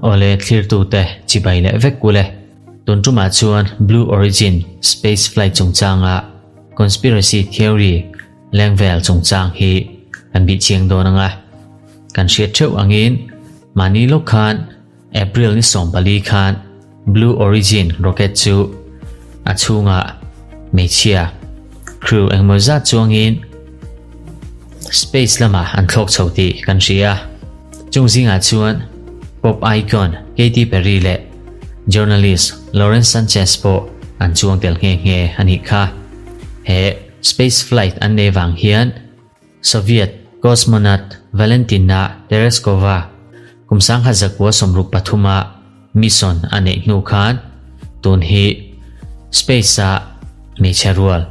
Awle thlirtute chibai leh vek kule. Tun tumah chuan Blue Origin space flight chungchanga conspiracy theory lengvel chungchang hi kan bih chiang dawn anga. Kan hriat theuh angin mahni lawk khan April ni 14 khan Blue Origin rocket chu a chhungah hmeichhia crew engemaw zat chuangin space lamah an thlawk chho tih kan hria. Chung zingah chuan pop icon Katy Perry leh journalist Lauren Sanchez pawh an chuang tel nghe nghe a nih kha. He space flight an nei vang hian Soviet cosmonaut Valentina Tereshkova kum 1963 a mission a neih hnu khan tun hi space ah hmeichhe rual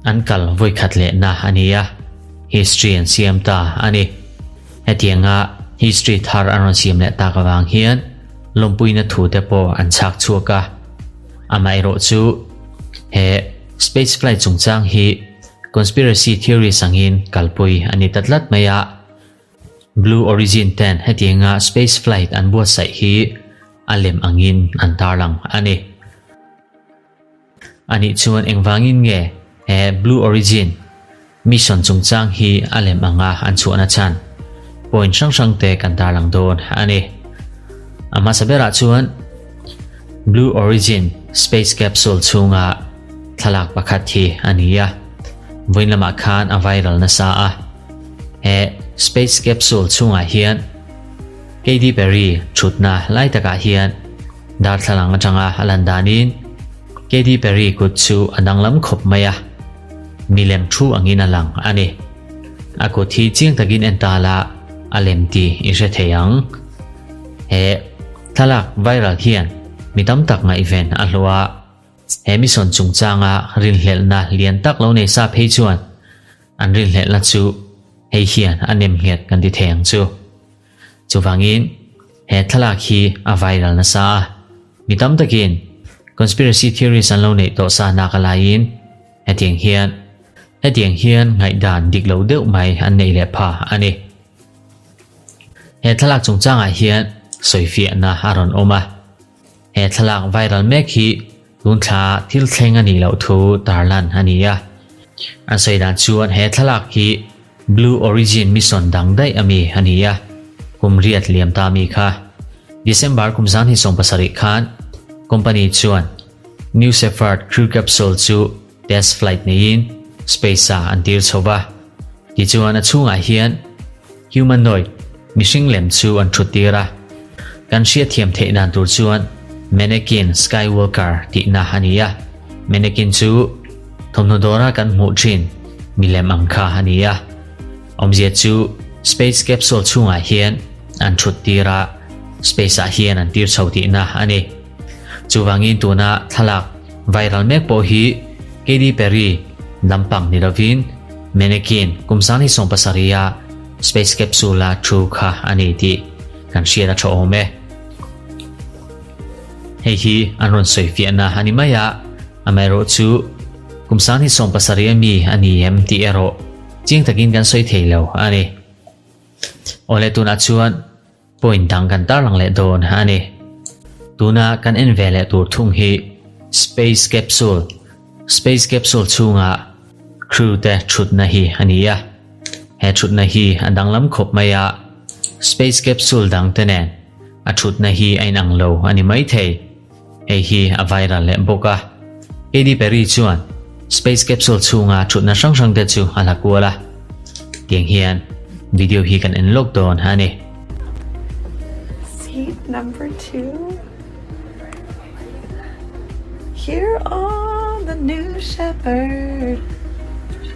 an kal vawikhat lehna a ni a, history an siam ta a ni. Hetianga history thar an rawn siam leh tak avang hian lawmpuina thu te pawh an chhak chhuak a. Amaherawh chu he space flight chungchang hi Conspiracy theories angin kalpui a ni ta tlat mai a, Blue Origin ten hetianga space flight an buatsaih hi a lem angin an tarlang a ni. Anih chuan engvangin nge he Blue Origin mission chungchang hi a lem anga an chhuahna chhan point hrang hrang te kan tarlang dawn a ni. A hmasa berah chuan Blue Origin space capsule chhunga thlalak pakhat hi a ni a, vawiin lamah khan a viral nasa a. He space capsule chhungah hian Katy Perry thutna lai takah hian darthlalang atanga a lan danin Katy Perry kut chu a danglam khawp mai a, milem thu angin a lang a ni. A kut hi chiang takin en ta la a lem tih i hre thei ang. He thlalak viral hian mi tam tak ngaihven a hlawh a. He mission chungchanga rinhlelhna lian tak lo nei sa phei chuan an rinhlelhna chu hei hian a nem nghet kan ti thei ang chu. Chuvangin he thlalak hi a viral nasa a, mi tam takin conspiracy theories an lo neih tawh sa nak a laiin hetiang hian hetiang hian ngaihdan dik lo deuh mai an neih leh pha a ni. He thlalak chungchangah hian sawifiahna a rawn awm a. He thlalak viral mek hi tun thla thil thleng a nih loh thu tarlan a ni a. An sawi dan chuan he thlalak hi Blue Origin mission dang daih ami a ni a, kum riat liam ta mi kha. December kum 2017 khan company chuan New Shepard crew capsule chu test flight neiin space ah an tir chho va. Tichuan a chhungah hian humanoid mihring lem chu an thut tir a, kan hriatthiam theih dan tur chuan Mannequin Skywalker tihna a ni a, mannequin chu thawmhnaw dawra kan hmuh thin milem ang kha a ni a, awmzia chu space capsule chhungah hian an thut tir a, space ah hian an tir chho tihna a ni. Chuvangin tuna thlalak viral mek pawh hi Katy Perry lampang ni lovin Mannequin kum 2017 a space capsule a thu kha a ni tih kan hriat a tha awm e. Hei hi an rawn sawi fiahna a ni mai a, amaherawh chu kum 2017 a mi a ni em tih erawh chiang takin kan sawi thei lo a ni. Awle tunah chuan Point dang kan tarlang leh dawn a ni. Tuna kan en ve leh tur thung hi Space Capsule, Space Capsule chhunga crew te thutna hi a ni a. He thutna hi a danglam khawp mai a, Space Capsule dang te nen a thutna hi a inang lo a ni mai thei. Hei hi a viral leh bawk a. Katy Perry chuan Space Capsule chhunga thutna hrang hrang te chu a la kual a. Tiang hian video hi kan en lawk dawn a ni. Seat number 2 Here on the New Shepard.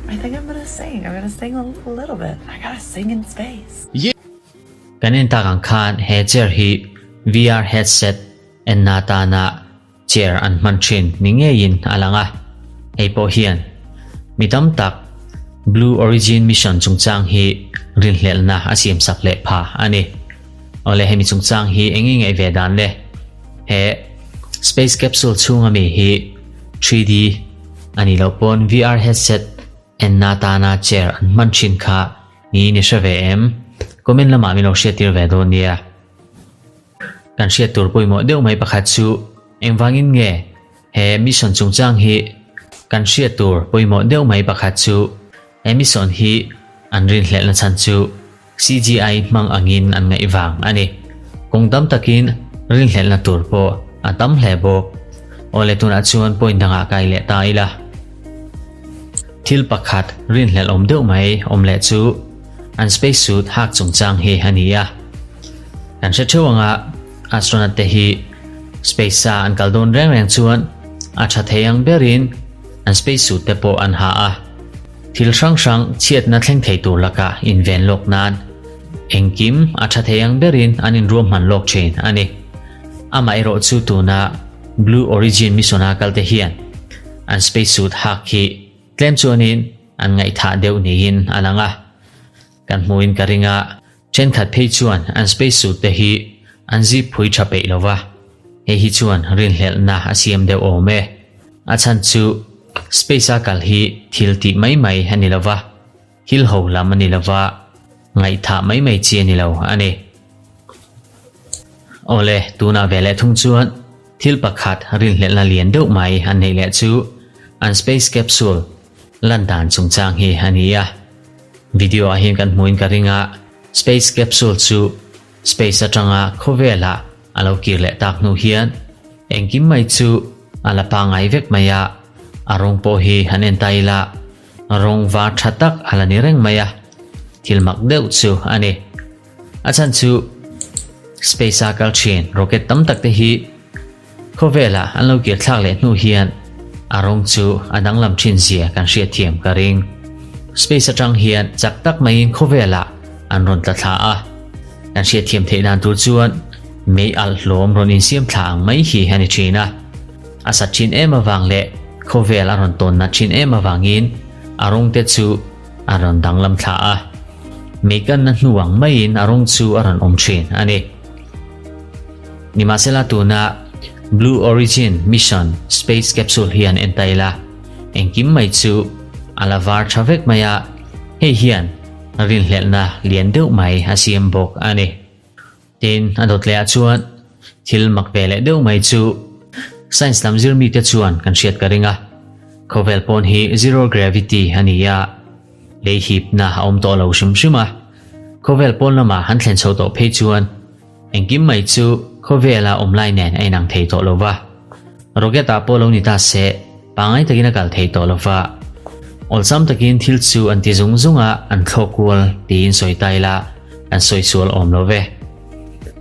I think I'm gonna sing. I'm gonna sing a little bit. I gotta sing in space. Kan en tak ang khan he chair hi VR headset enna atana chair an hman thin ni ngeiin a lang a, hei pawh hian mi tam tak Blue Origin mission chungchang hi rinhlelhna a siamsak leh pha a ni. Awle hemi chungchang hi eng nge ngaih ve dan le? He space capsule chhunga mi hi 3D a nih loh pawn VR headset enna atana chair an hman thin kha Ni ni hre ve em? Comment lamah min lo hriattir ve dawn nia. Kan hriat tur pawimawh deuh mai pakhat chu engvangin nge he mission chungchang hi kan hriat tur pawimawh deuh mai pakhat chu he mission hi an rinhlelhna chhan chu CGI hmang angin an ngaih vang a ni. Kawng tam takin rinhlelhna tur pawh a tam hle bawk. Awle tunah chuan point dangah kai leh ta ila. Thil pakhat rinhlelh awm deuh mai awm leh chu an space suit hak chungchang hi a ni a. Kan hre theuh anga astronaut te hi space a an kal dawn reng reng chuan a tha thei ang berin an space suit te pawh an ha a. Thil hrang hrang chhiatna thleng thei tur lakah inven lawk nan engkim a tha thei ang berin an inruahman lawk thin a ni. Amaherawh chu tuna Blue Origin mission a kalte hian an space suit hak hi tlem chuanin an ngaihthah deuh niin a lang a. Kan hmuhin ka ring a, thenkhat phei chuan an space suit te hi an zip phui tha peih lo va, hei hi chuan rinhlelhna a siam deuh awm e. A chhan chu space a kal hi thil tih mai mai a ni lo va, thil ho lam a ni lo va, ngaihthah mai mai chi a ni lo a ni. Awle, tunah ve leh thung chuan thil pakhat rinhlelhna lian deuh mai an neih leh chu an space capsule lan dan chungchang hi a ni a. Video ah hian kan hmuhin ka ring a, space capsule chu space atanga khawvelah a lo kir leh tak hnu hian engkim mai chu a la pangngai vek mai a, a rawng pawh hi han en ta ila rawng var tha tak a la ni reng mai a, thil mak deuh chu a ni. A chhan chu space a kal thin rocket tam tak te hi khawvela an lo kir thlak leh hnu hian a rawng chu a danglam thin zia kan hriat thiam ka ring. Space atang hian chak tak maiin khawvela an rawn tla thla a, kan hriat thiam theih dan tur chuan mei alh hlawm rawn insiam thla ang mai hi a ni thin a. A sat thin em avang leh khawvel a rawn tawn nat thin em avangin a rawng te chu a rawn danglam thla a, meikanna hnu ang maiin a rawng chu a rawn awm thin a ni. Nimahsela tuna Blue Origin mission space capsule hian en ta ila, engkim mai chu a la var tha vek mai a, hei hian rinhlelhna lian deuh mai a siam bawk a ni. Tin, a dawt leh ah chuan thil mak ve leh deuh mai chu science lam zir mite chuan kan hriat ka ring a, khawvel pawn hi zero gravity a ni a, lei hipna a awm tawh lo hrim hrim a, khawvel pawn lama han thlen chho tawh phei chuan engkim mai chu khawvela awm lai nen a inang thei tawh lo va, rocket ah pawh lo ni ta se pangai takin a kal thei tawh lo va, awlsam takin thil chu an ti zung zung a, an thlawk kual tiin sawi ta ila. Kan sawi sual awm lo ve.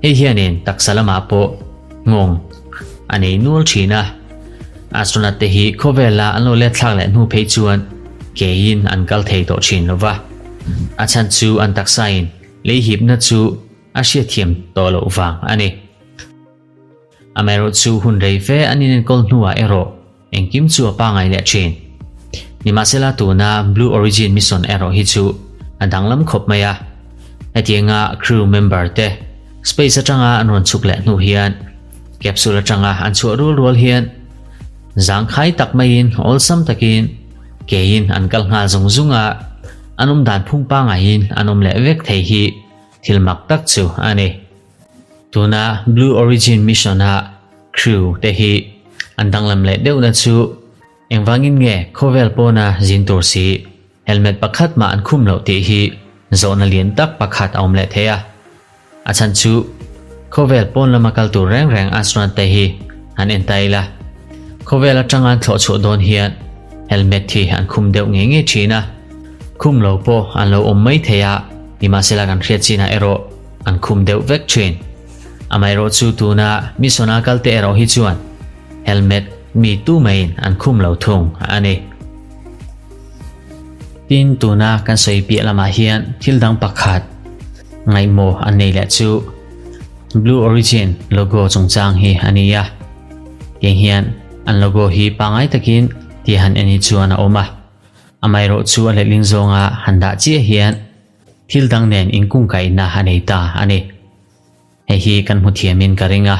Hei hianin taksa lamah pawh nghawng a nei nual thin a. Astronaut te hi khawvela an lo let thlak leh hnu phei chuan keiin an kal thei tawh thin lo va. A chhan chu an taksain lei hipna chu a hriatthiam tawh loh vang a ni. Amaherawhchu hun rei fe an inenkawl hnuah erawh engkim chu a pangai leh thin. Nimahsela tuna Blue Origin mission erawh hi chu a danglam khawp mai a. Hetianga crew member te space atanga an rawn chhuk leh hnu hian capsule atanga an chhuah rual rual hian zangkhai tak maiin awlsam takin keiin an kal nghal zung zung a, an awm dan phung pangaiin an awm leh vek thei hi thil mak tak chu a ni. Tuna Blue Origin mission-a crew te hi an danglam leh deuhna chu engvangin nge khawvel pawna zin tur si helmet pakhat mah an khum loh tih hi zawhna lian tak pakhat a awm leh thei a. A chhan chu khawvel pawn lama kal tur reng reng astronaut te hi an en ta ila. Khawvel atanga an thlawh chhuah dawn hian helmet hi an khum deuh ngei ngei thin a. Khum lo pawh an lo awm mai thei a, nimahsela kan hriat chinah erawh an khum deuh vek thin. Amaherawh chu tuna mission-a kalte erawh hi chuan helmet mi tu maiin an khum lo thung a ni. Tin, tuna kan sawi piah lamah hian thil dang pakhat ngaihmawh an nei leh chu Blue Origin logo chungchang hi a ni a. Tiang hian an logo hi pangngai takin tia han en hi chuan a awm a. Amaherawh chu a letling zawnga han dah chiah hian Thil dang nen inkungkaihna a nei ta a ni. Hei hi kan hmu thiamin ka ring a,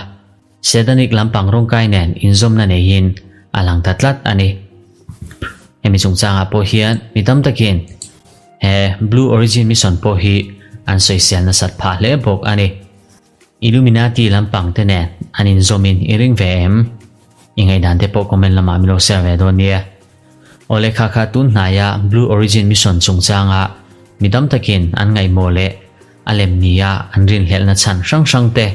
Satanic lampang rawngkai nen inzawmna neihin a lang ta tlat a ni. Hemi chungchangah pawh hian mi tam takin he Blue Origin mission pawh hi an sawisel nasat phah hle bawk a ni. Illuminati lampang te nen an inzawmin i ring ve em? I ngaihdan te pawh comment lamah min lo share ve dawn nia. Aw lehkha kha tun hnaia Blue Origin mission chungchanga mi tam takin an ngaihmawh leh a lem nia an rinhlelhna chhan hrang hrang te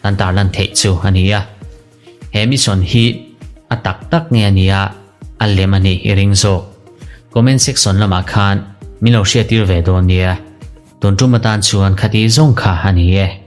kan tarlan theih chu a ni a. He mission hi a tak tak nge a nia a lem a nih i ring zawk? Comment section lamah khan min lo hriattir ve dawn nia. Tun tum atan chuan khati zawng kha a ni e.